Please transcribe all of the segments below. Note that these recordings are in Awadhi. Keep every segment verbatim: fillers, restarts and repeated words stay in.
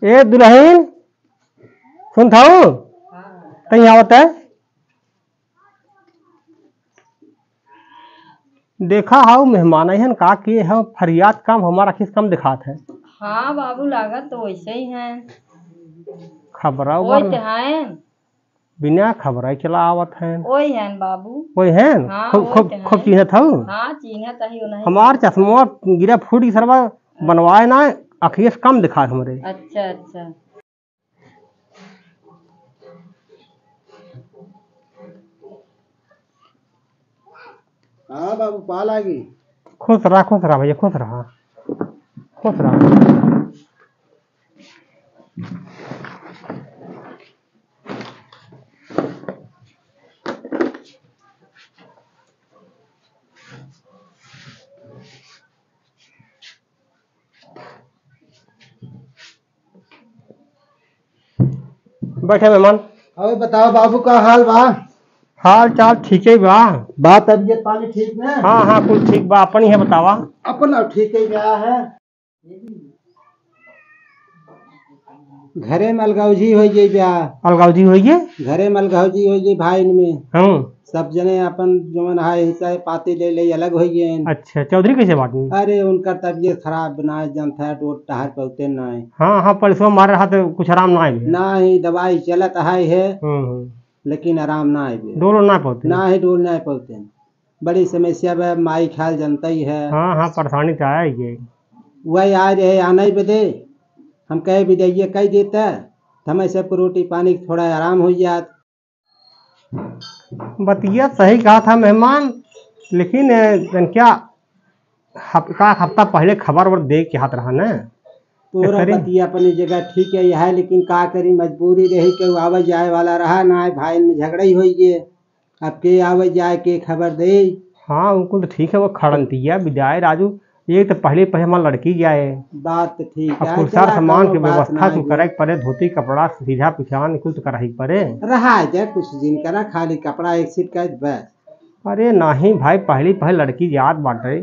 ए दुलहिन, सुनत हऊ? तहीं आवत है। देखा हऊ, मेहमान अइहन का किहे हऊ, फरियाद कम, हमार अखिस कम देखात है। हाँ बाबू, लागत तो वइसे ही है। खबरा ओए उबर ते हैं। बिना खबरा चला आवत हैं। ओए हैं बाबू। ओए हैं? हाँ, खूब, ओए खूब, ते खूब हैं। चिन्हत हऊ? हाँ, चिन्हत ही, ओनही हमार चश्मा गिरा फूट गई सरवा, बनवाए ना, अखिस कम देखात हमरे। अच्छा, अच्छा। हाँ बाबू, पा लागी। खुश रहा, खुश रहा भैया, खुश रहा, खुश रहा। बैठे मेहमान। अबे बताओ बाबू, का हाल बा? हाल चाल ठीके बा। बा तबीयत पानी ठीक ना? हाँ, हाँ, कुल ठीक बा। अपन इहे बतावा। अपन अब ठीके बा है। घरे में अलगौजी होइ गई बा। अलगौजी होइ गई? घरे में अलगौजी होइ गई भाई में। हाँ। सब जने अपन जवन है हिस्सा पाती ले ले अलग होइ गए। अच्छा, चौधरी कैसे बाटी? अरे उनकर तबीयत खराब ना, जनता है, डोर टहर पौते ना है। हाँ, हाँ, परसों मारे रहा तो कुछ आराम ना आए। ना ही दवाई चलत है, है। हम्म, हम्म। लेकिन आराम ना आए। डोर ना पौते। ना ही डोर ना पौते। बड़ी समस्या बा, माई खाल जनता ही है। हाँ, हाँ, परेशानी तो आए ही है। वही आ रहे आने बदे, हम कहे विदाइये कह देता, तो हमें सबको रोटी पानी थोड़ा आराम हो जात। बतिया सही कहा था मेहमान, लेकिन, ए, जन क्या हफ-, का हफ्ता पहले खबर वर दे के हाथ रहा न। तोरा एकरी बतिया अपनी जगह ठीक है, यह है, लेकिन का करी, मजबूरी रही, केहू आवे जाए वाला रहा ना, भाई में झगड़ा ही होई गए, अब के आवे जाए के खबर दे। हाँ, वो कुल तो ठीक है, वो खड़ंतिया, विदाई, राजू, एक तो पहले पहले हमार लड़की जाए। बात तो ठीक अब है, कुल सार चला, सामान कौनो के बात व्यवस्था ना कुल है। करे के पड़े, धोती कपड़ा, सीधा पिछान कुल तो करही के पड़े। रहा जा, कुछ दिन करा, खाली कपड़ा एक सेट कर बस। अरे नाही भाई, पहली पहल लड़की जात बाटे।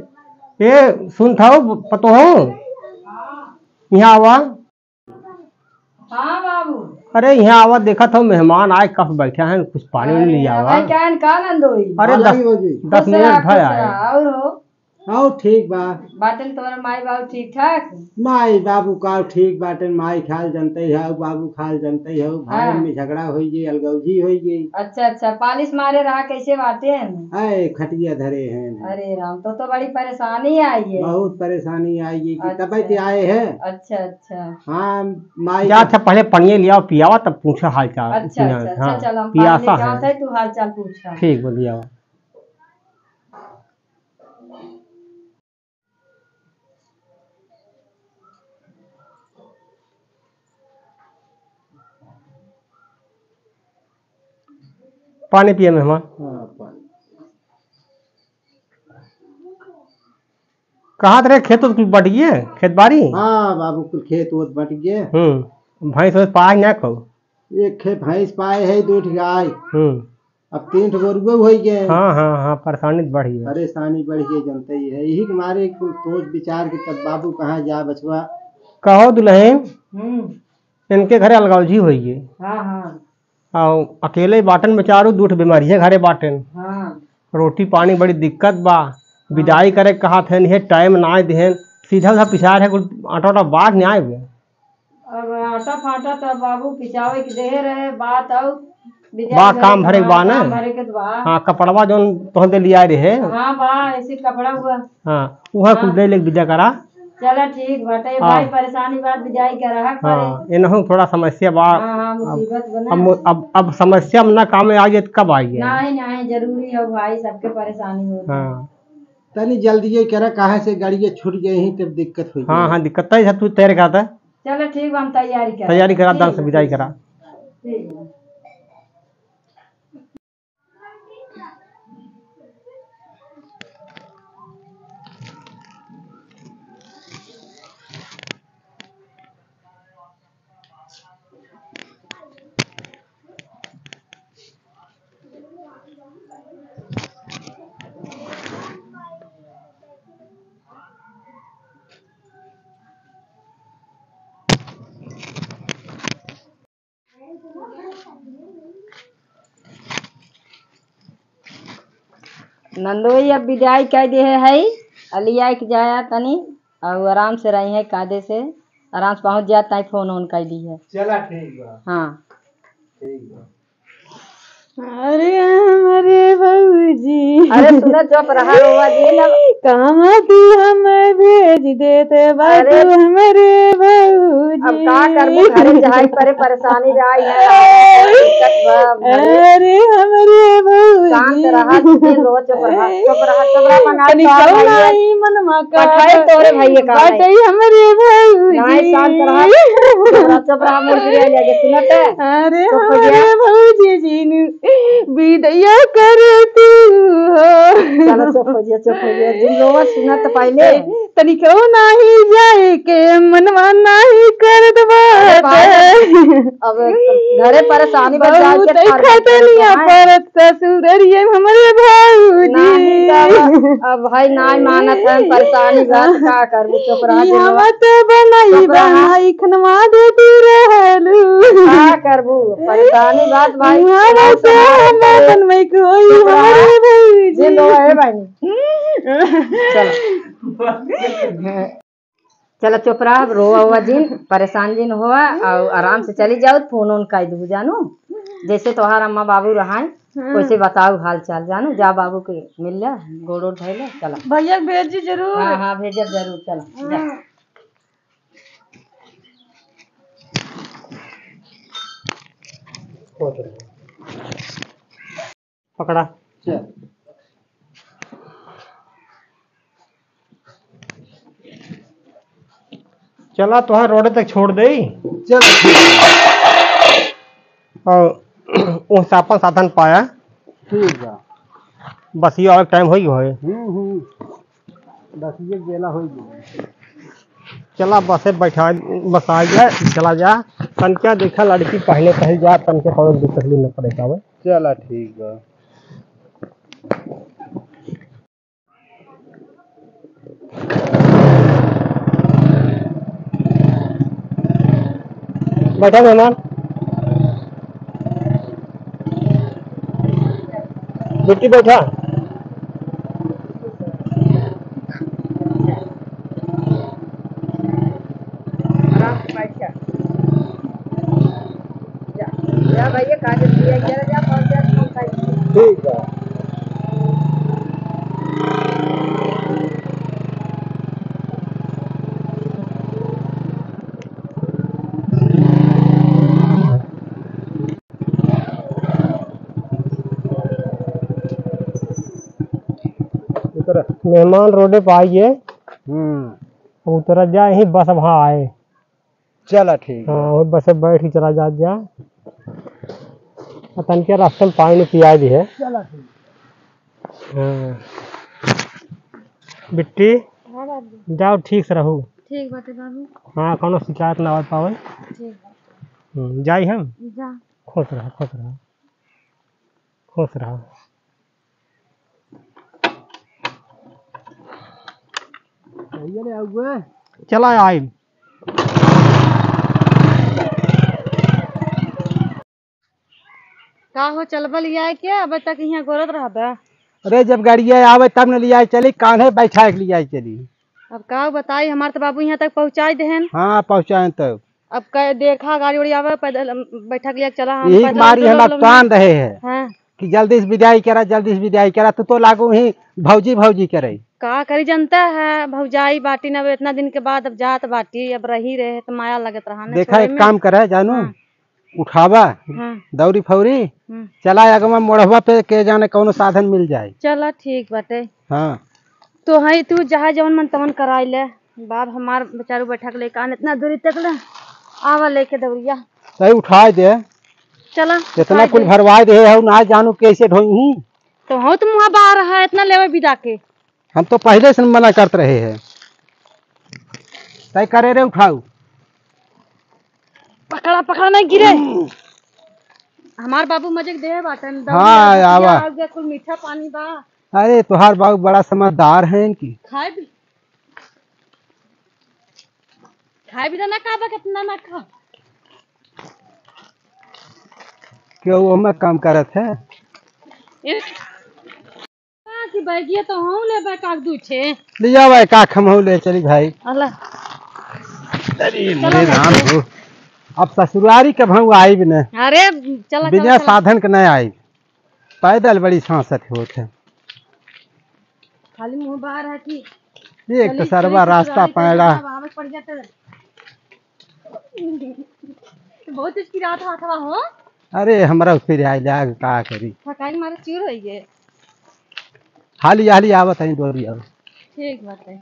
ए, सुनत हऊ, पतोहू? यहाँ आवा। हाँ बाबू। अरे, यहाँ आवा, देखत हऊ, मेहमान आए, कब बैठा है, कुछ पानी वानी अरे, ले आवा। भाई, क्या इनका आनंद होई? अरे, हाँ, दस, नहीं होगी। दस खुश रहा, मिनट भर खुश आए। रहा। और हो? हाँ, ठीक बा। बाटन तोहर माई बाबू ठीक ठाक? माई बाबू का ठीक बाटन, माई खाल जनते हऊ, बाबू खाल जनते हऊ, भाई हाँ। में झगड़ा होई गई, अलगौजी होई गई। अच्छा, अच्छा, पालिश मारे रहा, कैसे बाटेन? आए, खटिया धरे हैं। अरे राम, तो, तो बड़ी परेशानी आई है। बहुत परेशानी आई है कि अच्छा। तबे ते आए हैं। अच्छा, अच्छा। हाँ, माई जा, का अच्छा, पहले पनिया लियावा, पियावा, तब पूछा हाल चाल। अच्छा, पिया-, अच्छा, अच्छा, हाँ, चल, हम पियासा पानी लेके है। आवत है, तू हाल चाल पूछा। ठीक, बोलिए। पानी पिए मेहमान। हाँ, पानी। कहाँ तेरे खेत उत बट गए, खेत बाड़ी? हाँ बाबू, कुल खेत उत बट गए। हम्म, भैंस वैंस पाए ना को? एक खे भैंस पाए है, दो ठी गाय। हम्म। अब तीन ठो गोरुए होइ गए। हाँ, हाँ, हाँ, परेशानी तो बढ़ गई। परेशानी बढ़ गई, जनते ही है। यही के मारे कुल सोच विचार के तब बाबू कहाँ जा बचवा। कहो दुलहिन, हम्म। इनके घरे अलगौजी होइ गई। हाँ, हाँ। और अकेले बाटन बेचारू, दू ठो बीमारी है घरे बाटन। हाँ। रोटी पानी बड़ी दिक्कत बा। हाँ। विदाई करे के कहत हैं, ये टाइम ना देहन। सीधा उधा पिछार है, कुल आटा उटा बाट नहीं आए हुए। अब आटा फाटा त बाबू पिसावे के देहे रहे, बात आउ बिजाई बा, भरे काम के भरे के बा, बा ना? काम भरे के त बा। हाँ, कपड़वा जौन तोहन दे लिया रहे। हाँ बा, ऐसे कपड़ा हुआ। हाँ, उहे कुल हाँ। दे लेके विदा करा। चला ठीक बाटे, हाँ। भाई परेशानी बात बिजाई के रहा हाँ, करे। इनहू थोड़ा समस्या बा। हाँ, हाँ, अब, मुसीबत बना। अब मु-, अब, अब समस्या में ना काम में आ जाए त कब आई है? नहीं, नहीं, जरूरी है भाई, सबके परेशानी होती है। हाँ। तनी जल्दी ये करा, काहे से गाड़िया छूट गई ही तब दिक्कत हो हाँ, जाए। हाँ, दिक्कत है, तू तैयार करा था। चलो ठीक बा, हम तैयारी करा। तैयारी करा, ठीक दान से बा, विदाई ठीक करा। बा। ठीक बा। नंदोई अब विदाई कइ देहे है, अलिया के जाया तनी, अउ आराम से रही है, कायदे से आराम से पहुँच जात, ताई फोन ओन कइ दी है। चला ठीक बा। हाँ। ठीक बा। अरे हमरे भौजी। अरे सुना, चुप रहा, रोवा जी ना। कहवा तू हमें भेज देते बा अरे तू हमरे भौजी। अब का करबू, घरे जाए परे, परेशानी रहा है, दिक्कत बा, अब घरे अरे हमरे भौजी। शांत रहा, जिन रोवा, चुप रहा, चुप रहा, चुप रहा, मंगाई तनी तो कहो भैया। नाई मनमा का पठाई तोरे भैया का बाटे नहीं। हमरे भौजी। नाई, शांत रहा, चुप रहा, चुप रहा, मुर्गी ले लेके सुनत है। अरे चुप हो गया। हमरे भौजी जीनू। विदैया कर तू हो। चलो, चुप हो गया, चुप हो गया। जिन लोग सुना तो पहले। तनिको नाही जाए के मनवा नाही करत अरे बाटे। भाई, अब घरे परेशानी बा, जाए के बहुत खटनिया परत ससुररिये हमरे भौजी। नाही बाबा, अब भाई नाही मानत है, परेशानी बा, का करबू, चुप रहा, ई जिन लोग। हवा तो बनाई, चुप रहा। बनाई खनवा देती रहलू। का करबू? परेशानी बात भाई, मुहावा से हमार मन में कोई चुप रहा। हमारे भौजी। जिन लोग है भाई। चलो। चलो चुप रहा, अब रोवा हुआ जिन, परेशान जिन हुआ, और आराम से चली जाओ, फोन ओन कइ दू जानू, जैसे तोहार अम्मा बाबू रहाए, हाँ। वैसे बताओ हाल चाल जानू, जा बाबू के मिल ले, गोड़ ओड़ धोइ ले, चला। भैया भेजी जरूर। हाँ, हाँ, भेजब जरूर, चला, जा। हाँ। पकड़ा। चल। चला, तोहर रोडे तक छोड़ देई। चल, ठीक बा। और वो आपन साधन पाया। ठीक बा। बस ये और टाइम होई होए। हम्म, हम्म। बस ये बेला होई गया। चला बसे बैठा, बसा गया, चला जा। तनका देखा लड़की पहले पहल जा, तनके कौनो दुख तकलीफ न पड़े पावे। चला ठीक बा। बैठा मेहमान। बिट्टी बैठा। आराम से बैठ जा। जा, जा भैया, काजल भैया, जा, जा, पहुँच जा, तुम खाई। ठीक बा। उतर। मेहमान रोडे पे आई है। हम्म। उतर जा, यही बस वहाँ आए। चला ठीक बा। हाँ, वो बस बैठ के चला जा, जा। आ तनके रास्ते में पानी पिया दी है। चला ठीक। हाँ। बिट्टी, हाँ बाबू। जाओ, ठीक से रहू। ठीक बाटे बाबू। हाँ, कौनो शिकायत ना हो पावे। ठीक बा। हम्म, जाई हम? जा। खुश रहा, खुश रहा। खुश रहा। भैया रे, आउए। चला आई। का हो, चलबा लियाए के? अबे तक इहाँ गोरत रहबे? अरे, जब गाड़िया आवे तब न लियाए चली, कान्हे बैठाए के लियाए चली। अब का बताई, हमार तो बाबू इहाँ तक पहुँचाई देहेन। हाँ, पहुँचाएन तब। अब क-, देखा गाड़ी उड़ी आवे, पैदल, अम, बैठा के लियाए चला, हम यही पैदल मारी चलो, हम लोग तान रहे हैं हाँ। कि जल्दी से विदाई करा, जल्दी से विदाई करा। तू तो लागू ही भौजी भौजी करे। का करी, जनता है भौजाई बाटी न, अब इतना दिन के बाद अब जात बाटी, अब रही रहे तो माया लगत रहा न देखा, छोड़े एक में। काम करे जानू, हाँ। उठावा, हाँ। दौरी फौरी, हम्म। चला अगवा मोड़वा पे के जाने कौनो साधन मिल जाए। चला ठीक बाटे। हाँ। तो है तू जहाँ जवन मन तवन कराई ले, बाप हमार बेचारू बैठा के लेके आन इतना दूरी तक ले, आवा लेके दौरिया। सही उठाए दे। चला, इतना उठाए कुल दे। भरवाए दे हो, ना जानू कैसे ढोई ही। तो हो तुम वहाँ बाहर है, इतना लेवे विदा के। हम तो पहले से मना करत रहे हैं। तय करे रे उठाऊ। पकड़ा, पकड़ा, नहीं गिरे। हमार बाबू मजे के देह बाटन, दौड़े हाँ, आगे, आवा। आगे कुल मीठा पानी बा। अरे, तोहार बाबू बड़ा समझदार है इनकी। खाए भी, खाए भी तो ना खाबा, कितना ना खा। क्यों, वो में काम करत है? ए, कि बैगिया तो हम लेबे का दू ठे। लिया भाई, का हम ले चली भाई। अल्लाह। अरे चलो मोरे राम हो। अब ससुरारी कब हम आइब न। अरे चला, बिना चला, चला। साधन के नहीं आइब। पैदल बड़ी सांसत होत है। खाली मुंह बाहर है कि एक तो चली, सरवा चली रास्ता ससुरारी के पैड़ा। आवे पड़ जाता है। बहुत तेज पिरात हाथवा हो। अरे हमरा फिर आइले आग का करी। थकाई मारे चूर होइए। हाली हाली आवत है डोरी आओ। ठीक बात है।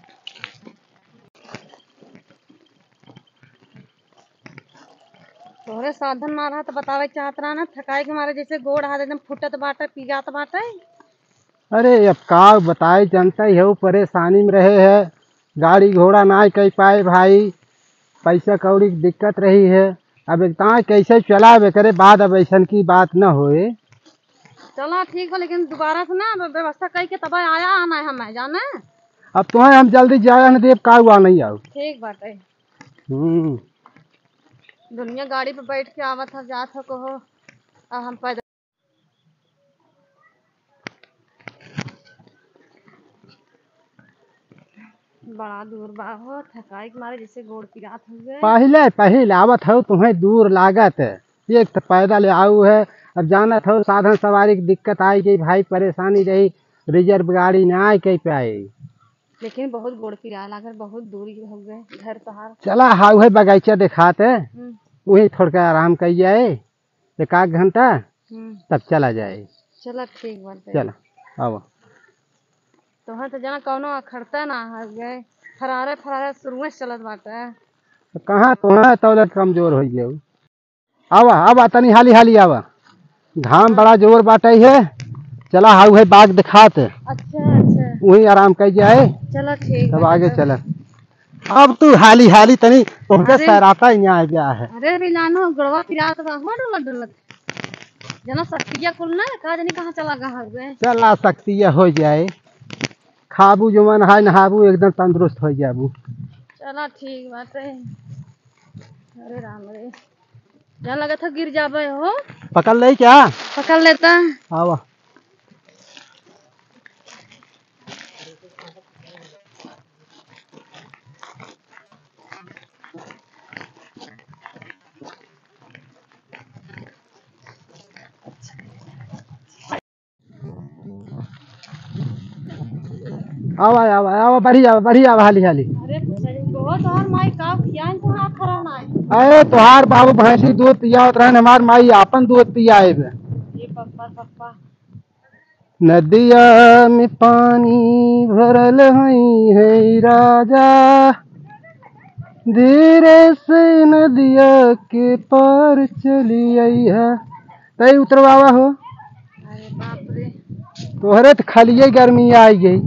तोहरे साधन ना रहा तो बतावे चाहत रहा ना, थकाई के मारे जैसे गोड़ हाथ एकदम फुटत बाटे, पिरात बाटे। अरे अब का बताई, जनता ही हो, परेशानी में रहे है, गाड़ी घोड़ा ना कई पाए भाई, पैसा कौड़ी की दिक्कत रही है। अब एक ताई कैसे चलावे करे बाद अब ऐसन की बात न होए। चला ठीक बा, लेकिन दोबारा से ना अब व्यवस्था कई के तब आया आना है हमें जाने। अब तुम्हें हम जल्दी जाया न देब, का हुआ नहीं आओ। ठीक बाटे। हम्म। दुनिया गाड़ी पे बैठ के आवत है, जात है कहो, आ हम पैदल। बड़ा दूर बा हो, थकाई के मारे जैसे गोड़ पिरात हो गए। पहिले, पहिले आवत हो, तुम्हें दूर लागत। एक तो पैदल आऊ है, अब जानत हो साधन सवारी की दिक्कत आई गई भाई, परेशानी रही, रिजर्व गाड़ी ना आए कह पाए। लेकिन बहुत गोड़ पिराए लागल, बहुत दूरी हो गए घर तोहार। चला हाउ है बगीचा दिखाते, हम्म। वहीं थोड़का आराम कर जाए। एक आध घंटा, हम्म। तब चला जाए। चला, ठीक बाटे। चला, आवा। तोहर तो जना कौनो अखड़ता ना हो गए, फरारे फरारे शुरुए से चलत बाटे। तो कहाँ तोहरा तौलत कमजोर हो गए? आवा, आवा, तनी हाली हाली आवा, घाम बड़ा जोर बाटे है। चला, हाउ है बाग दिखात। अच्छा, अच्छा। वहीं आराम कर जाए। चला, ठीक तब बाटे, आगे तब। चला। अब तू हाली हाली तनी तोहके अरे। सराता ही आ गया है। अरे रिलानो, गोड़वा पिरात बा, हो डोलत डोलत। जना शक्तिया कुल ना, का जानी कहाँ चला गया हवे। चला शक्तिया हो जाए, खाबू जो मन हाय नहाबू, एकदम तंदुरुस्त हो जाबू। चला ठीक बाटे। अरे राम रे, जना लगा था गिर जाबे हो। पकड़ ले क्या? पकड़ लेता। आवा। आवा, आवा, आवा, बढ़िया, बढ़िया, हाली, हाली। अरे, बहुत और माई का खियान तो हाथ खराब ना है। अरे, तोहार बाबू भैंसी दूध पियावत रहन, हमार माई आपन दूध पियाए बे। ये पप्पा, पप्पा। नदिया में पानी भरल हई है राजा, धीरे से नदिया के पार चली आई है। तई उतरवावा हो। अरे बाप रे। तोहरे तो खालिए गर्मी आई गई।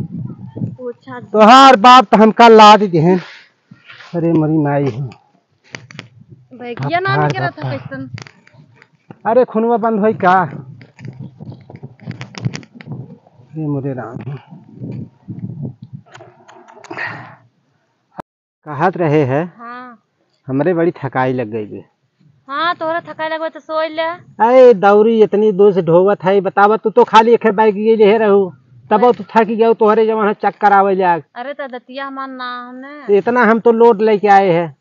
पूछा। तोहार बाप तो हमका लाद देहन। अरे मरी माई हो। बैगिया ना निकला था कैसन? अरे खुनवा बंद होई का? हे मोरे राम। कहत रहे है, हाँ। हमरे बड़ी थकाई लग गई बे। हाँ, तोहरा थकाई लगबे तो सोई ले। अरे दौरी इतनी दूर से ढोवत है, बतावा तू तो खाली एक बैग ये ले रहू, तब तू थक गयो, तोहरे जवन है चक्कर आवे लाग। अरे तो दतिया हमार ना है ना। इतना हम तो लोड लेके आए हैं।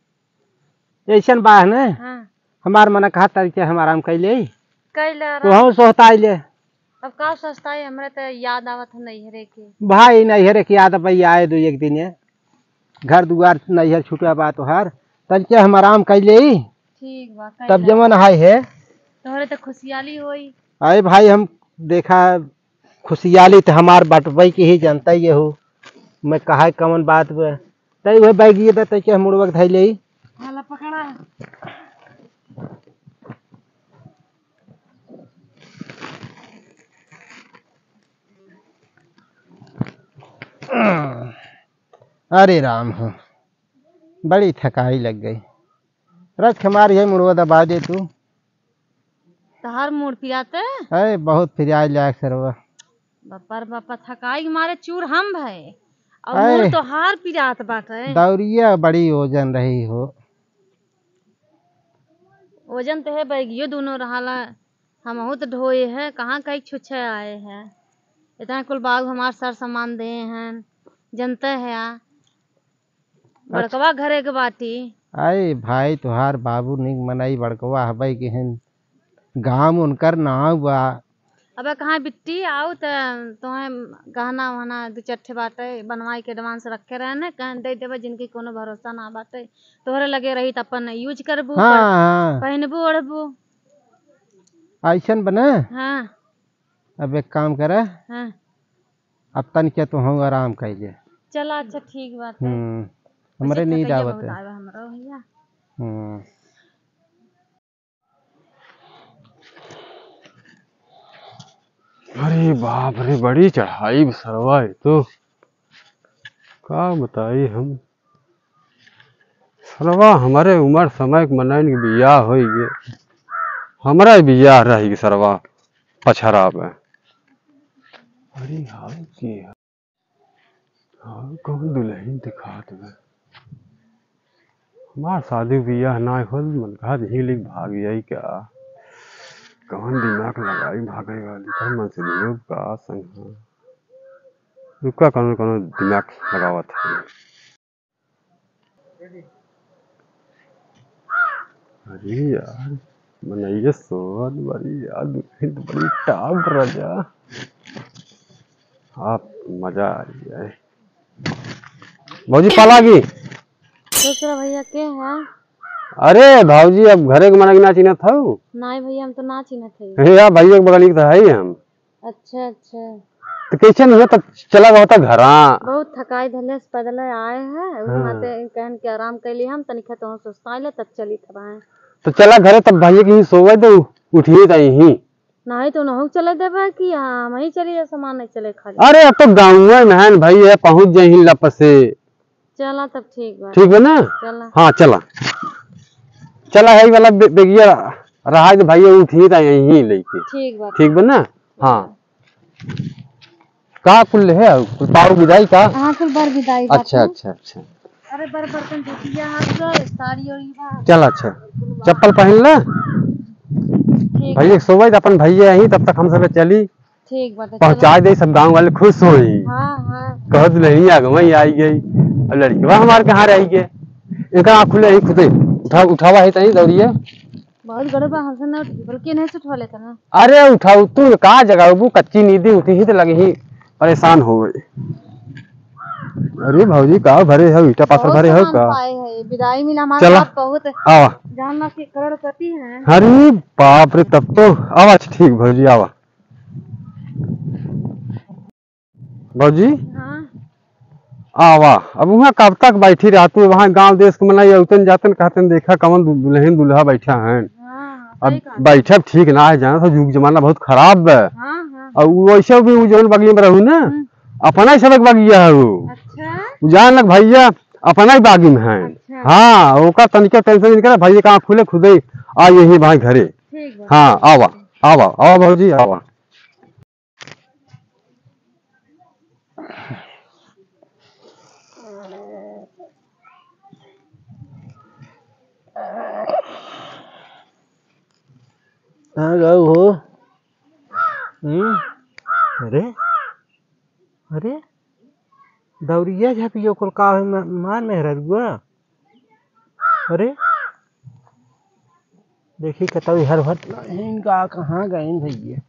ऐसन बा है ना, हाँ। हमार मन कहा तरीके हम आराम कर ले। कर ले आराम। तोहू सोहताई ले। अब का सोहताई, हमरे तो याद आवत है नैहरे के। भाई नैहरे के याद अब आए दो एक दिन ये। घर दुआर नैहर छुटवा बा तोहार। तरीके हम आराम कर ले। ठीक बा, कर तब ले। जमन हाय है। तोहरे तो खुशियाली होई। अरे भाई हम देखा खुशियाली तो हमार बटवई की ही जनता ये हो। मैं कहा कमन बात बे। तई वह बैग ये दे, तई के मुड़वा के धई लेई। हाला पकड़ा। अरे राम हो, बड़ी थकाई लग गई। रख हमारी है मुड़वा दबा दे तू। तहार मुड़ पिराते? अरे बहुत पिराए लायक सरवा। बापा रे बापा, थकाई के मारे चूर हम भए। और अरे, मुड़ तोहार पिरात बाटे। दौरिया बड़ी ओजन रही हो। ओजन तो है, बैगियो दोनों रहाला। हमहू तो ढोए है, कहाँ कई छुच्छे आए हैं। इतना कुल बाबू हमार सर सामान दे हैं, जनते है आ। अच्छा। बड़कवा घरे के बाटी। अरे भाई, तोहार बाबू निक मनई बड़कवा हबे के हैं, गाँव उनकर नाव बा। अबे कहाँ बिट्टी आऊ त तोहे गहना वहना दू चार ठे बाटे बनवाई के advance रखे रहे न, कहन दे देबे, जिनकी कोनो भरोसा ना बाटे। तोहरे लगे रही त अपन use करबू, हाँ, पर हाँ। पहनबू ओढ़बू। अइसन बने? हाँ। अब एक काम करे, हाँ। अब तनिके तू हम आराम कइले। चला, अच्छा, ठीक बात है। हम्म, हमरे वैसे नींद थकैया आवत बहुत है। आवे हमरो भैया। हम्म। अरे बाप रे, बड़ी चढ़ाई सरवा है तो। का बताई हम। सरवा हमरे उमर समय के मनइन के बियाह होई गे, हमरा बियाह रही गे सरवा पछरा पे। अरे हाउ के है? हाउ कौन दुलहिन दिखात बा? हमार सादी बियाह ना होल, मन कहा यही लेके भाग जाई का? कौन दिमाग लगाई भागे वाली? कौन मन से लोग का संग है? रुका, कौनो कौनो दिमाग लगावत है। अरे यार, मनइया सोवत बारी यार, दुलहिन तो बड़ी top राजा। आप मजा आ जाए। भौजी, पाला की? दूसरा भैया के है? अरे भौजी, अब घरे के मनई ना चिन्हत हऊ? नहीं भैया, हम तो ना चिन्हत हई। हे यार, भैया के बगली के तो है ही हम। अच्छा, अच्छा। तो कैसे नहीं हो, तब चला गया था घरा। बहुत थकाई धले से पैदल आए हैं, उस हाँ। नाते कहन के आराम कर लिए हम, तनिक तो सुस्ता ले, तब चली थब आए। तो चला घरे, तब भैया के ही सोवे दे, उठिए जाई ही। नहीं तो उनहु चले देबे कि हम ही चली जाए, सामान नहीं चले खाली। अरे, अब तो गाँव में है भाई, ये पहुँच जाए ही लप से। चला तब ठीक बा। ठीक बा ना? चला। हाँ, चला। चला, है वाला बे-, बेगिया रहा है तो भाई उठी था यहीं लेके। ठीक बा। ठीक बा ना? हाँ। का कुल है? कुल बार बिदाई का? हाँ, कुल बार बिदाई बा। अच्छा, अच्छा, अच्छा। अरे, बर बर्तन धोतिया हाथ से, साड़ी ओढ़ी बा। चला, अच्छा। चप्पल पहन ले। ठीक भैया बा। सोवे तो अपन भैया यहीं, तब तक हम सब चली। ठीक बाटे, पहुँचा चलो। दे, सब गाँव वाले खुश होई। हाँ, हाँ। कहो दुलहिनिया आगे वहीं आई गई, और लड़किवा हमार कहाँ रह गए? इनका आँख खुले ही खुदे। उठा, उठावा है तनी दौड़िए। बहुत गड़बड़ बा, हमसे ना उठी, बल्कि नहीं से उठवा लेता ना। अरे उठाऊ तू, का जगाऊ, कच्ची नींदी उठी ही तो लगी ही, परेशान हो गई। अरे भौजी, का भरे हो, ईटा पाथर बहुत भरे हो सामान का? पाए है, विदाई मिला हमारे चला। साथ बहुत। आवा। जान ना कि करोड़पति हैं। अरे बाप रे, तब तो आवा। अच्छा, ठीक भौजी, आवा। भौजी, हाँ। आवा, अब वहाँ कब तक बैठी रहतू? वहाँ गाँव देश के मनई अउतन जातन कहतन, "देखा कवन दु-, दुलहिन दुलहा बैठा हैं।" हाँ, हाँ, अब सही कहा। बैठब ठीक ना है, जाना तो जुग जमाना बहुत खराब बा। हाँ, हाँ। और वो वैसे भी वो जौन बगली में रहू ना, हम्म। अपना ही सबक बगिया है वो। अच्छा। वो जान लग भैया, अपना ही बागी में है। अच्छा। हाँ, ओका तनिका tension नहीं करे, भैया कहाँ खुले खुदे आ यही भाई घरे। ठीक बा। हाँ, आवा, आवा, आवा भौजी, आवा। कहाँ गऊ हो? हम्म? अरे? अरे? दौरिया झपियो कुल का है, मा-, मार मेहररुआ? अरे? देखी कतई हर भर नहीं, इनका कहाँ गए भैया?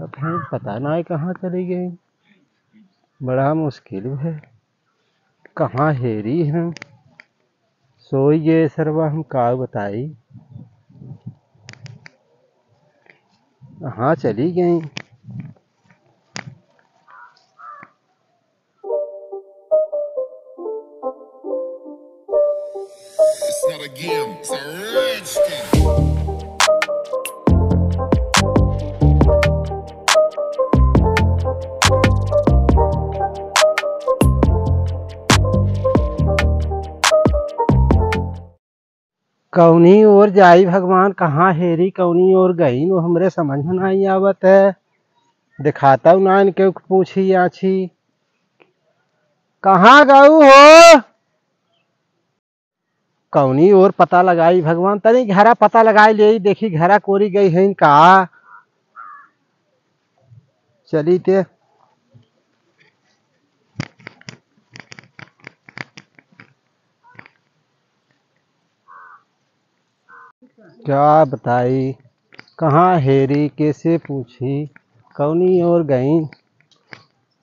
अब हम पता ना है कहाँ चली गई, बड़ा मुश्किल है। कहाँ हेरी हम? सोई गए सरवा, हम का बताई, कहाँ चली गई? It's not a game, it's a rich thing. कौनी ओर जाई भगवान, कहाँ हेरी, कौनी ओर गई, वो हमरे समझ में नहीं आवत है। देखातउ नाइन केहू के पूछी आछी। कहाँ गऊ हो? कौनी ओर पता लगाई भगवान, तनी घरा पता लगाई लेई, देखी घरा कोरी गई हैं का। चली ते। का बताई, कहाँ हेरी, केसे पूछी, कौनी ओर गई।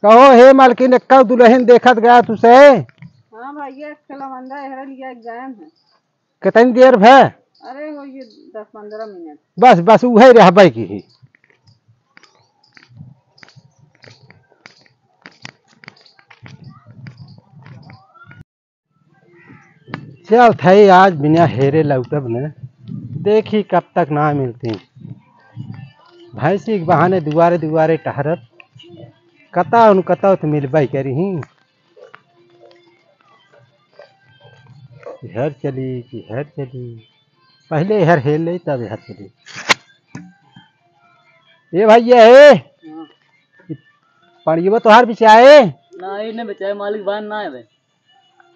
कहो हे मालकिन, एक्का दुलहिन देखत गया तुसे। हाँ भैया, एक ठे लवंदा एहरे लिया गए हैं। कितनी देर भे? अरे हो ये दस पन्द्रह मिनट। बस, बस उहे रहबे की ही। चल थई आज बिना हेरे लौटब न, देखी कब तक ना मिलती। भैंसी के बहाने दुआरे दुआरे टहरत, कतौ न कतौ त मिलबे करी ही। इहर चली कि इहर चली, पहले इहर हेर ले तब इहर चली। ए भैया हे, हाँ। पड़ियवा तोहार बिचाए? ना, ई ना बिचाए, मालिक बान ना आवे।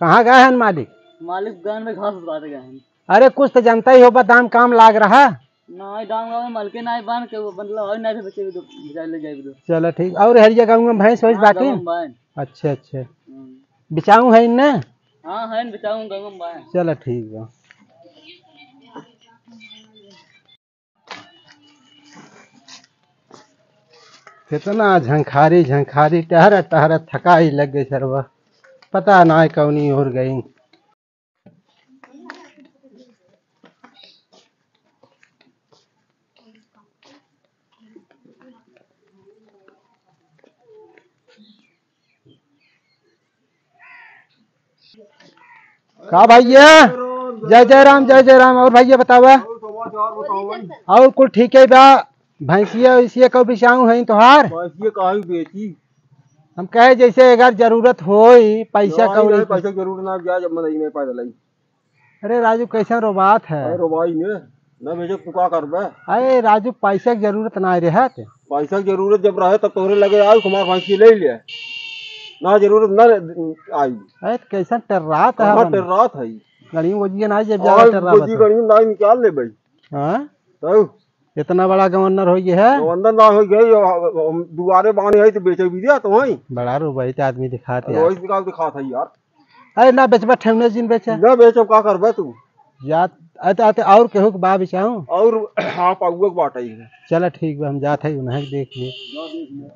कहाँ गए हैं मालिक? मालिक गान में घास उतरवाते गए हैं। अरे कुछ तो जनता ही होबा, दाम काम लाग रहा। ना, ई दाम काम में मालिक ना आए बान के, मतलब, और नहीं थे बच्चे भी दो, बिचारे ले जाए भी दो। चलो ठीक। और हरिया गाँव में भैंस वैंस हाँ, बाकी? गाँव में बान। अच्छा, अच्छा। हम्म। बिचाऊँ है इन्ने? हाँ, है, बिचाऊँ गाँव में बान। चलो ठीक बा। कितना झंखारी झंखारी टहरत टहरत थकाई लग गई सरवा, पता नाय कौनी ओर गई। का भैया? जय जय राम, जय जय राम। और भैया बतावा? और समाचार बतावा। और कुल ठीक है बा? भैंसिया वैसिया कब बिचाऊं है तोहार? भैंसिया काहे बेची? हम कहे जैसे अगर जरूरत होई पैसा नहीं, कौड़ी नहीं, के। पैसा के जरूरत ना, ब्याज अब नहीं, नहीं पैदा लाई। अरे राजू, कैसन रोबात है? अरे रोबाई ने, ना बेचब तू का करबे? अरे राजू, पैसा के जरूरत ना रहत। पैसा के जरूरत जब रहे तब तोहरे लगे आऊ, हमार भैंसी ले ले। ना जरूरत ना आई। अरे तो कैसन टर्रात है कहाँ बन? टर्रात है? गणियों गोजिया ना जब ज्यादा और टर्रा गोजी बता। गणियों ना निकाल ले भाई। हाँ? तो इतना बड़ा गवर्नर हो गया है? गवर्नर ना हो गया, ये हम दुआरे बांधे है तो बेचे भी दिया तो वही। बड़ा रोबाई तो आदमी दिखाते हैं। रोबाई दिखा, दिखात है यार। अरे ना बेचबा, ठेवने जिन बेचे। ना बेचब, का करबे तू? जात, अरे तो, अरे तो और केहू के बा बिचाऊं? और हाँ, पाउए के बाटे ही है। चला ठीक बा, हम जात है, उन्हें देख लिए। ना देख लिए।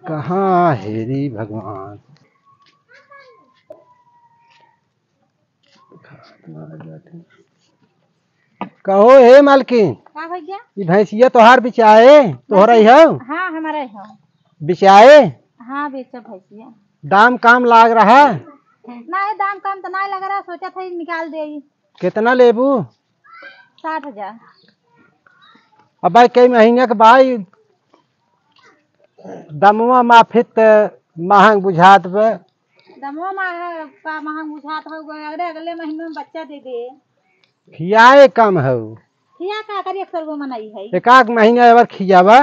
कहाँ हेरी भगवान? कहो हे मालकिन, का भैया? ई भैंसिया तोहार बिचाए, तोहरा ही हौ? हाँ, हमारा ही हौ। बिचाए? हाँ, बेचब भैंसिया। दाम काम लाग रहा? नहीं, दाम काम तो नहीं लग रहा, सोचा था निकाल दे। कितना लेबू? साठ हजार। अब भाई कई महीने के भाई दमवा माफित महंग बुझात बा। दमवा मा-, का महंग बुझात हो गए, अरे अगले महीने में बच्चा दे दे। खियाए कम हो। खिया का करी, एक सौ रुपये मनई है। एक आध महीना अगर खियावा।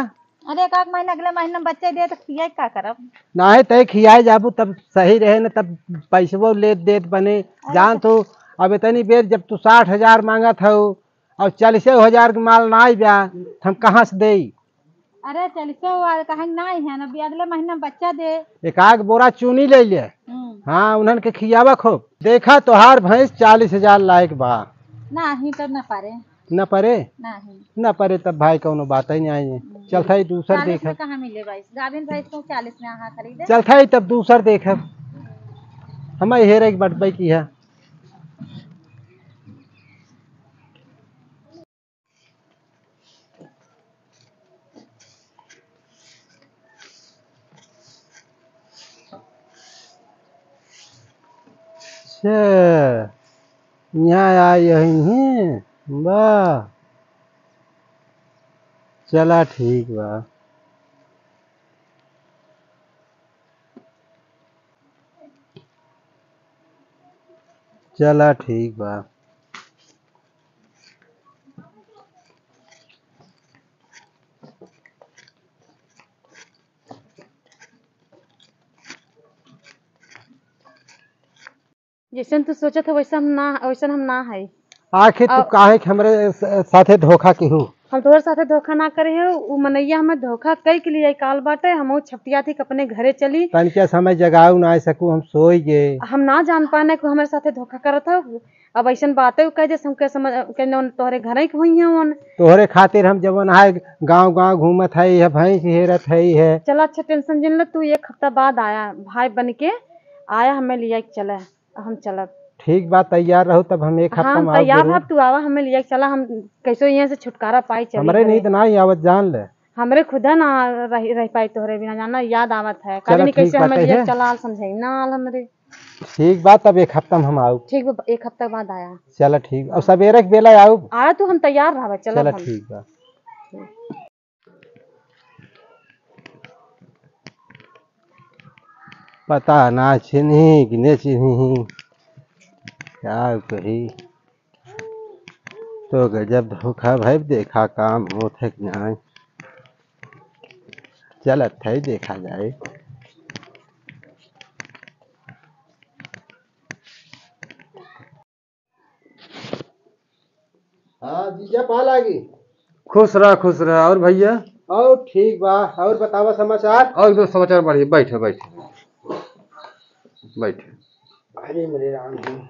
अरे एक आध महीना, अगले महीना में बच्चा दे तो खियाए का करब? नाहीं तय खियाए जाबू तब सही रहे न, तब पैसवो लेत देत बने। अरे जान तो तू अब इतनी बेर जब तू साठ हजार मांगत हो और चालीसो हजार के माल ना आई बा, तो हम कहाँ से देई? अरे चालीसो वाले कहें नाहीं है ना, अभी अगले महीना में बच्चा दे। एक आध बोरा चूनी ले ले। हम्म। हाँ, उन्हन के खियावा खूब। देखा तोहार भैंस चालीस हजार लायक बा। नाहीं तो न पारे। न परे? नाहीं। न परे तब भाई कौनो बात ही नहीं आई। हम्म। चलता ही दूसर चालीस में देखब। कहाँ मिले भैंस? गाभिन भैंस तो चालीस में आहा खरीदे। चलता ही तब दूसर देखब। हमारे हेरे के बटबे की है। अच्छा, यहाँ आई यही हैं? वाह, चला ठीक बा। चला ठीक बा। जैसन तू सोचत है वैसा हम ना, वैसन हम ना है। आखिर तू अब काहे के हमरे स-, साथे धोखा किहू? हम तोहरे साथे धोखा ना करे है, उ मनैया हमें धोखा कई के लिए काल बाटे, हम उ छपटिया थी अपने घरे चली। तनिका समय जगाऊ ना सकू, हम सोई गे। हम ना जान पाने को हमारे साथे धोखा करत है। अब ऐसन बातें उ कह दे, हमके समझ, के नौन तोहरे घरे के हुई हैं उन। तोहरे खातिर हम जवन है गाँव गाँव घूमत है, यह भैंस हेरत है, है। चला अच्छा tension जिन ले, तू एक हफ्ता बाद आया, भाई बन के आया, हमें लिया के चला। हम चलब। ठीक बा, तैयार रहो, तब हम एक हफ्ता हाँ, में आउब तैयार जरूर। रह, तू आवा, हमें लिया के चला, हम कैसे यहाँ से छुटकारा पाई चली हमरे घरे। नींद ना ही आवत, जान ले। हमरे खुदा ना रह, रह पाई तोहरे बिना, जाना याद आवत है। चला, काहे नहीं, ठीक कैसे बा, हमें लिया के कहिए। चला, आल समझाई ना आल हमरे। ठीक बा, तब एक हफ्ता में हम आउब। ठीक बा, एक हफ्ता बाद आया। चला, ठीक। अब सवेरे के बेला आउब। आया तू, हम तैयार रहबे, चला चला, हम। ठीक बा। पता ना चिन्ही कि नहीं चिन्ही, क्या कही। तो गजब धोखा भाई, देखा काम होत है कि नहीं। चलत है, देखा जाए। हाँ जीजा, पा लागी। खुश रह, खुश रह। और भैया? और ठीक बा। और बतावा समाचार? और एकदम समाचार बढ़िया। बैठे, बैठे, बैठे। अरे मेरे राम जी।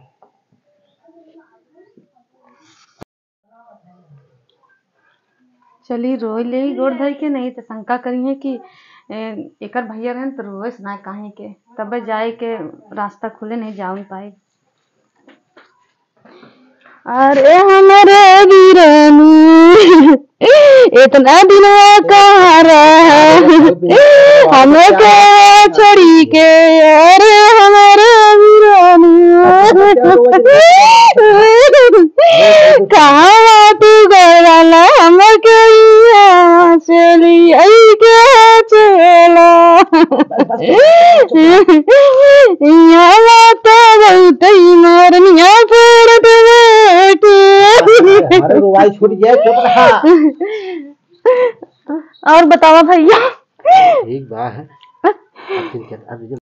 चली रोई ले गोड़ धई के, नहीं तो शंका करिहे कि, ए, एकर भैया रहन तो रोए से ना काहे के, तबे जाए के रास्ता खुले, नहीं जाऊन पाए। अरे हमरे बीरानी, इतना दिनवा कहाँ रहा, हमके छोड़ी के, अरे हमरे बीरानी। कहाँ तू गए वाला, हमके यहाँ चली आई के चला। यहाँ तो बहुत ही मारनिया फेरत बैठे। अरे, अरे, रुवाई छूट गया, चुप रहा। और बतावा भैया। ठीक बा। अब फिर क्या, अब जो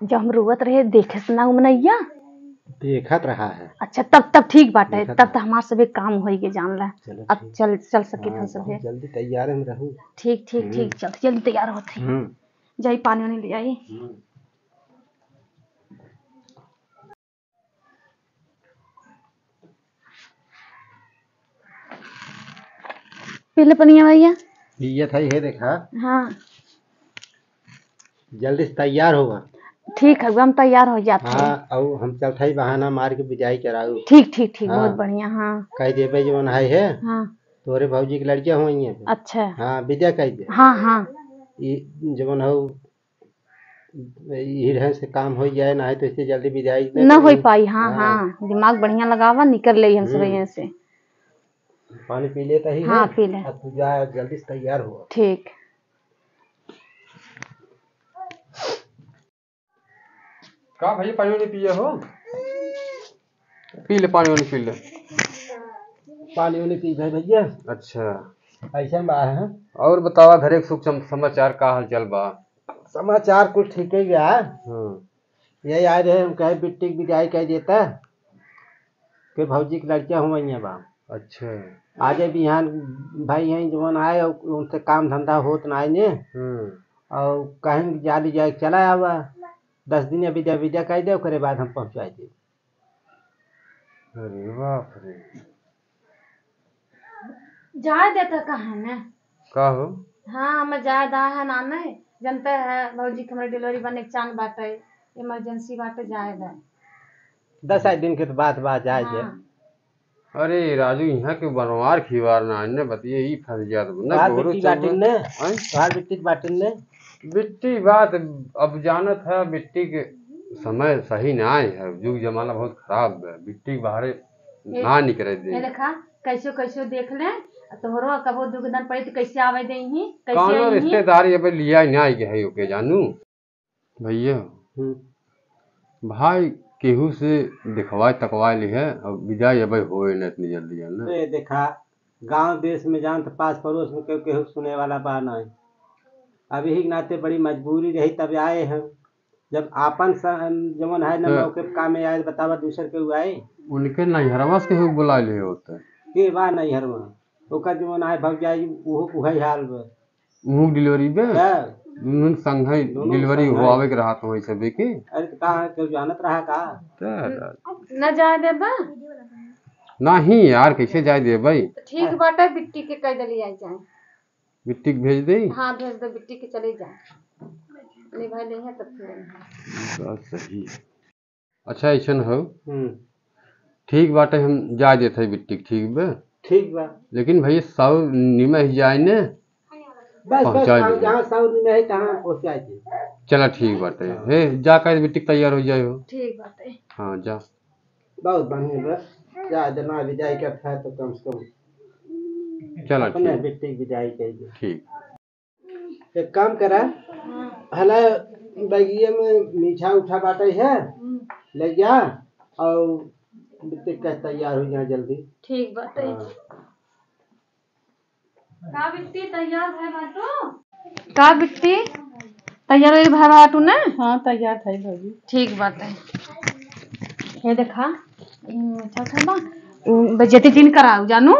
जब हम रोवत रहे, देखे से ना उ मनैया? देखत रहा है। अच्छा, तब, तब ठीक बाटे, देखत तब रहा। तो हमार सभी काम होई के जान ला। चलो अब ठीक। चल, चल सके हाँ, हम सभी। बहुत जल्दी तैयार हम रहू। ठीक, ठीक, हम्म। ठीक, चल, जल्दी तैयार होत है। हम्म। जाई पानी वानी ले आई। हम्म। पी ले पनिया भैया। पियत है, ये देखा। हाँ। जल्दी से तैयार होवा। ठीक है, हम तैयार हो जात है। हाँ, और हम चलत है बहाना मार के विदाई कराऊ। ठीक, ठीक, ठीक, हाँ। बहुत बढ़िया, हाँ। कह देबे जवन है, है। हाँ। तोरे भौजी के लड़किया हुई है। अच्छा। हाँ, विदा कह दे। हाँ, हाँ। ई जवन हो, ई रहन से काम हो जाए, ना है तो इससे जल्दी विदाई न न हो पाई। हाँ, हाँ। हाँ, दिमाग बढ़िया लगावा, निकर ले हम सब हम्म। यहाँ से। पानी पी लेता ही हाँ, है। पी ले। अब तू जा, जल्दी से तैयार हो। ठीक। का भैया, पानी वानी पिए हो? पी ले, पानी वानी पी ले। पानी वानी पी भाई भैया। अच्छा। ऐसा बा है। और बतावा, घरे के सुख सम-, समाचार का हाल चाल बा? समाचार कुछ ठीक ही बा। हाँ। यही आए रहे, हम कहे बिट्टी के विदाई कह देता। के भौजी के लड़किया हुआ बा। अच्छा। आजे बिहान भाई हैं जवन आए, और उनसे काम धंधा होत ना आए ने। हम्म। और कहें कि जाली जाए, चला आवा, दस दिन अभी दे, विदा कर दे, ओकरे बाद हम पहुँचा दे। अरे बाप रे। जाए देता कहे ने? का हो? हाँ, हमें जाए दा है ना, नहीं जनते है भौजी के हमरे delivery बने के चान बाटे, emergency बाटे, जाए दा। दस आठ दिन के तो बात बा, जाए दे। हाँ। अरे राजू, यहाँ के बनवार खिवार ना, इन्ने बतिये ही फंस जात बा। ना तोहार गोरू बिट्टी चल बाटिन बा। ने? हैं? तोहार बिट्टी बाटिन ने? बिट्टी बात अब जानत है, बिट्टी के समय सही ना आए है, जुग जमाना बहुत खराब है, बिट्टी के बाहरे ये, ना निकरे दे। ये देखा, कैसे कैसे देख ले, तोहरो कबो दुख दन पड़ी तो कैसे आवे दे ही, कैसे कौनो आई ही? रिश्तेदारी अब लिया ना आई है ओके जानू। भैया, हम्म। भाई केहू से देखवाए तकवाए लिहे, अब विदाई अबे होए ना इतनी जल्दी, जान ना। ए, देखा, गांव देश में जान त पास पड़ोस में केहू, केहू सुने वाला बा नहीं। अब यही के नाते बड़ी मजबूरी रही तब आए हैं। जब आपन स-, जवन है ना तो मौके पे काम में आए, बतावा दूसर केहू आए? उनके नैहरवा से केहू बुला ले होते। के बा नैहरवा? ओकर जवन आए भौजाई, उहो के उहे हाल बा। उहू डिलीवरी बे? का? दुनू संग है, दोनों डिलीवरी संग है। होआवे के रहा तो वही सबे के। अरे तो का है, केहू जानत रहा का? त न जाए देबा? नहीं यार, कैसे जाए देबे? तो ठीक बाटे, बिट्टी के कह देली आई जाए। बिट्टी के भेज दे? हाँ, भेज दे, बिट्टी के चले जाए। निभाई ले है तब फिर। बात सही है। अच्छा, ऐसन हो। हम्म। ठीक बाटे, हम जाए देत है बिट्टी के, ठीक बे? ठीक बा। लेकिन भैया, सौ निमह जाए ने, बस, बस, पहुँचाए दे। जहाँ सौ निमह है, तहाँ पहुँचाए दे। चला, ठीक बाटे। हाँ। हे, जा कर बिट्टी के तैयार हो जाए हो। ठीक बाटे। हाँ, जा। बहुत बढ़िया बा। जा, जना विदाई करता है तो कम से कम चला, अपने ठीक। बिट्टी की विदाई कर दे। ठीक। एक काम करा, हाँ। हला बगिया में मीठा उठा बाटे है, हम्म। ले जा और बिट्टी के तैयार हो जा जल्दी। ठीक बाटे। हाँ। का बिट्टी तैयार है बाटू? का बिट्टी तैयार है भा बाटू ने? हाँ, तैयार है भौजी। ठीक बाटे। ये देखा, ई मीठा उठा बा, उ बेइज्जती जिन कराऊ जानू।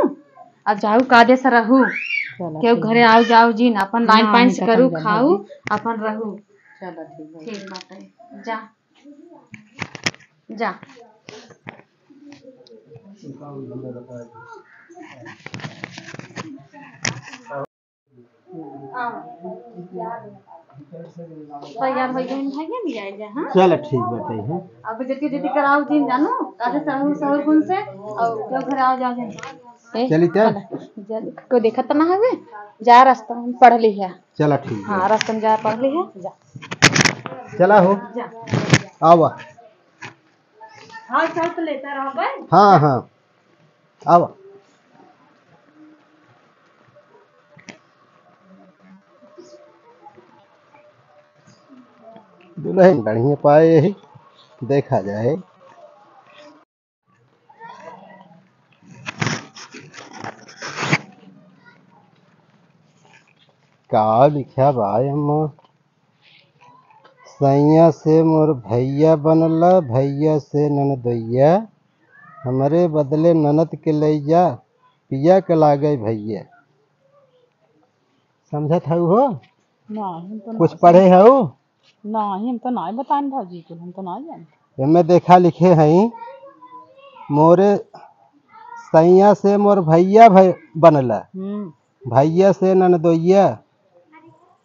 अब जाऊ कादे से रहू। चला, केहू ठीक घरे है। आऊ जाऊ जिन, अपन लाइन ना, पाइन हम से तो करू, समझा खाऊ, दीदी। अपन रहू। चला, ठीक है। ठीक बाटे, जा। जा। तैयार हो गए भैया, भी आए जा, हाँ? चला, ठीक बाटे, हाँ। अब जल्दी जल्दी कराओ जिन जानू, कादे सहू सहू गुन से, और क्यों घर आओ जाओ जिन। ए, चली त। चला, जल्दी। कोई देखत त ना हवे? जा रास्ता में पढ़ ली है। चला, ठीक बा। हाँ, रास्ता में जा पढ़ ली है, जा। चला हो। जा। आवा। हाल चाल तो लेता रहो भाई। हाँ, हाँ। आवा। दुल्हन बढ़िया पाए यही, देखा जाए। का लिखा बा एमा? सैया से मोर भैया बनला, भैया से ननदोइया, हमरे बदले ननद के लैजा, पिया के लागे भैया। समझत हऊ हो? नाही, हम तो कुछ नाही पढ़े हऊ? नाही, हम तो नाही बताएन भौजी के, हम तो नाही जाने। एमे देखा लिखे हई, मोरे सैया से मोर भैया भै-, बनला। हम्म। भैया से ननदोइया,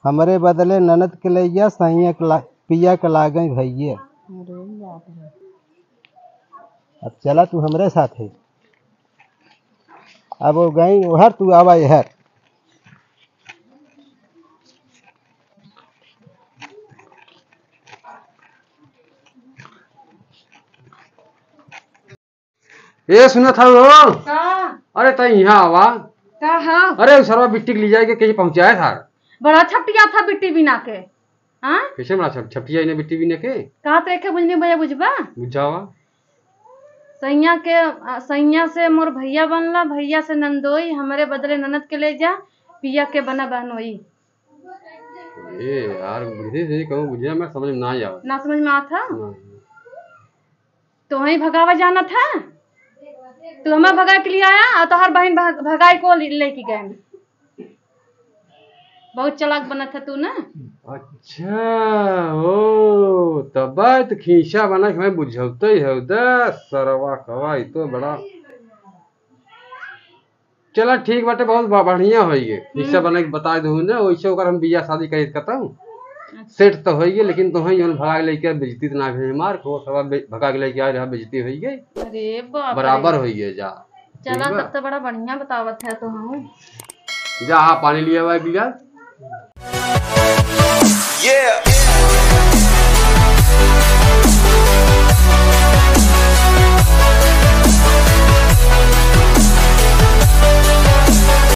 हमरे बदले ननद के लैया, सैया के ला-, पिया के लागई भैया। अरे बाप रे। अब चला तू हमरे साथे। अब वो गई ओहर, तू आवा एहर। ए, सुनत हऊ हो? का? अरे, तई यहाँ आवा। का हा? अरे, उ सरवा बिट्टी के ले जाए के कहीं पहुँचाए था। बड़ा छपटिया था बिट्टी बिना के। हाँ? कैसे बड़ा छप-, छपटिया इन्हें बिट्टी बिना के? का तो एके बुझनी भैया बुझबा? बुझावा। सैया के, आ, सैया से मोर भैया बनला, भैया से नंदोई, हमरे बदले ननद के ले जा, पिया के बना बहनोई। ए यार, बुझे से कहूँ बुझे, मैं समझ में ना आवा। ना समझ में आवा था? ना। तोहई भगावा जानत है, तू हमें भगा के लिए आया और तोहर बहन भग-, भगाई को ले-, लेके गए। बहुत चालाक बनत है तू ना। अच्छा, ओ, तब तो खींचा बना के मैं बुझौते ही हूँ। दस सरवा कवा, ई तो बड़ा चला ठीक बाटे, बहुत बा-, बढ़िया होई गे। हिस्सा हम्म। बना के बता दू ना, वैसे ओकर हम बियाह शादी करी त कतऊ। अच्छा। सेट तो होई गे, लेकिन तोहई जौन भगा के लेके बेइज्जती त ना भेज मार, को सब बे-, भगा के लेके आए रहा, बेइज्जती होई गे। अरे बाप रे। बराबर होई गे जा। चला, ठीक बा? तब तो बड़ा बढ़िया बतावत है तो हम। जा, हाँ, पानी लिया हुआ है, पी जा। Yeah।